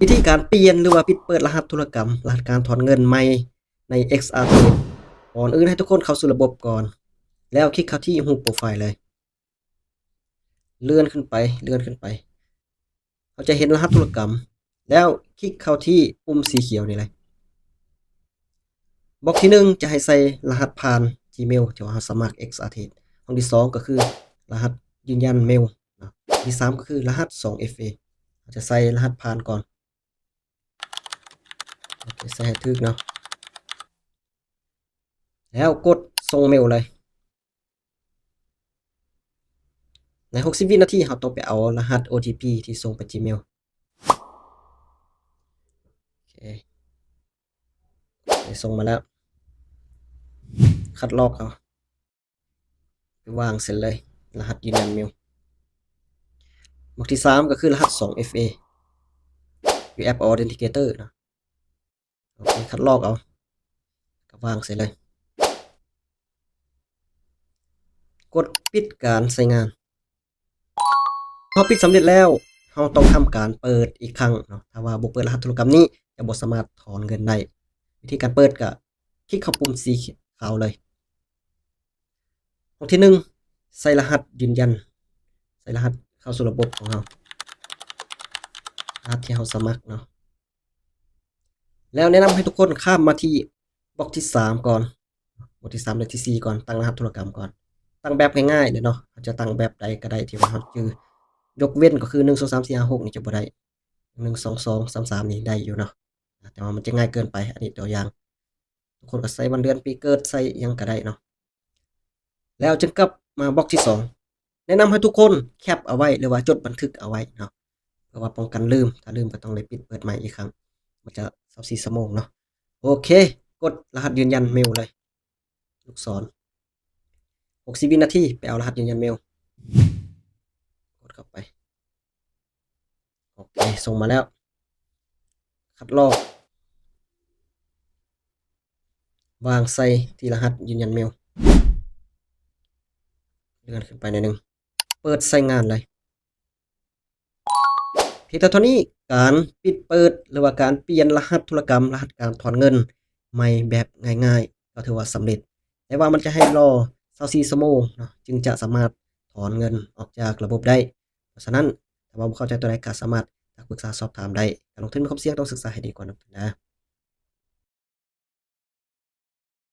ວິທີການປ່ຽນ ຫຼືວ່າປິດເປີດລະຫັດທຸລະກຳ, ລະຫັດການຖອນເງິນໃໝ່ໃນ XRTrade. ກ່ອນອື່ນໃຫ້ທຸກຄົນເຂົ້າສູ່ລະບົບກ່ອນ ແລ້ວຄລິກເຂົ້າທີ່ຮູບໂປຣໄຟເລີຍ. ເລື່ອນຂຶ້ນໄປ ເລື່ອນຂຶ້ນໄປ ເຮົາຈະເຫັນລະຫັດທຸລະກຳ ແລ້ວຄລິກເຂົ້າທີ່ປຸ່ມສີຂຽວນີ້ເລີຍ. ບລັອກທີໜຶ່ງ ຈະໃຫ້ໃສ່ລະຫັດຜ່ານ Gmail ທີ່ວ່າເຮົາສະໝັກ XRTrade. ຫ້ອງທີສອງ ກໍຄືລະຫັດຢືນຢັນເມວເນາະ. ທີສາມ ກໍຄືລະຫັດສອງເອັຟເອ ເຮົາຈະໃສ່ລະຫັດຜ່ານກ່ອນ. ໂອເຄ ໃສ່ໃຫ້ຖືກເນາະ ແລ້ວກົດສົ່ງເມວເລີຍ. ໃນຫົກສິບວິນາທີ ເຮົາຕ້ອງໄປເອົາລະຫັດ ໂອທີພີ ທີ່ສົ່ງໄປ Gmail. ໂອເຄ ໂອເຄ ສົ່ງມາແລ້ວ ຄັດລອກເອົາ ໄປວາງໃສ່ເລີຍ ລະຫັດຢືນຢັນເມວ. ບລັອກທີສາມ ກໍຄືລະຫັດສອງເອັຟເອ ຢູ່ແອັບ Authenticator ເນາະ. ໂອເຄ ຄັດລອກເອົາ ກໍວາງໃສ່ເລີຍ. ກົດປິດການໃຊ້ງານ. ເຮົາປິດສຳເລັດແລ້ວ ເຮົາຕ້ອງທຳການເປີດອີກຄັ້ງເນາະ. ຖ້າວ່າບໍ່ເປີດລະຫັດທຸລະກຳນີ້ ຈະບໍ່ສາມາດຖອນເງິນໄດ້. ວິທີການເປີດກໍຄລິກເຂົ້າປຸ່ມສີຂາວເລີຍ. ຫ້ອງທີໜຶ່ງ ໃສ່ລະຫັດຢືນຢັນ ໃສ່ລະຫັດເຂົ້າສູ່ລະບົບຂອງເຮົາ ລະຫັດທີ່ເຮົາສະໝັກເນາະ. ແລ້ວແນະນຳໃຫ້ທຸກຄົນຂ້າມມາທີ່ບລັອກທີສາມກ່ອນ ບລັອກທີສາມ ແລະ ທີສີ່ກ່ອນ ຕັ້ງລະຫັດທຸລະກຳກ່ອນ. ຕັ້ງແບບງ່າຍໆເລີຍເນາະ ເຮົາຈະຕັ້ງແບບໃດກໍໄດ້ທີ່ວ່າເຮົາຈື່ ຍົກເວັ້ນກໍຄື ໜຶ່ງ ສອງ ສາມ ສີ່ ຫ້າ ຫົກ ນີ້ຈະບໍ່ໄດ້. ໜຶ່ງ ສອງ ສອງ ສາມ ສາມ ນີ້ໄດ້ຢູ່ເນາະ ແຕ່ວ່າມັນຈະງ່າຍເກີນໄປ. ອັນນີ້ຕົວຢ່າງ ທຸກຄົນກໍໃສ່ວັນເດືອນປີເກີດ ໃສ່ຫຍັງກໍໄດ້ເນາະ. ແລ້ວຈຶ່ງກັບມາບລັອກທີສອງ ແນະນຳໃຫ້ທຸກຄົນແຄັບເອົາໄວ້ ຫຼືວ່າຈົດບັນທຶກເອົາໄວ້ເນາະ ເພື່ອວ່າປ້ອງກັນລືມ. ຖ້າລືມກໍຕ້ອງໄດ້ປິດເປີດໃໝ່ອີກຄັ້ງ ມັນຈະຊາວສີ່ຊົ່ວໂມງເນາະ. ໂອເຄ ກົດລະຫັດຢືນຢັນເມວເລີຍ ລູກສອນ. ຫົກສິບວິນາທີ ໄປເອົາລະຫັດຢືນຢັນເມວ. ກົດເຂົ້າໄປ. ໂອເຄ ສົ່ງມາແລ້ວ ຄັດລອກ ວາງໃສ່ທີ່ລະຫັດຢືນຢັນເມວ. ເລື່ອນຂຶ້ນໄປໜ້ອຍໜຶ່ງ ເປີດໃຊ້ງານເລີຍ. ພຽງແຕ່ເທົ່ານີ້ ການປິດເປີດ ຫຼືວ່າການປ່ຽນລະຫັດທຸລະກຳ, ລະຫັດການຖອນເງິນໃໝ່ແບບງ່າຍໆ ກໍຖືວ່າສຳເລັດ. ແຕ່ວ່າມັນຈະໃຫ້ລໍຊາວສີ່ຊົ່ວໂມງເນາະ ຈຶ່ງຈະສາມາດຖອນເງິນອອກຈາກລະບົບໄດ້. ເພາະສະນັ້ນ ຖ້າວ່າບໍ່ເຂົ້າໃຈຕົວໃດ ກໍສາມາດທັກປຶກສາສອບຖາມໄດ້. ການລົງທຶນມີຄວາມສ່ຽງ, ຕ້ອງສຶກສາໃຫ້ດີກ່ອນລົງທຶນເດີ.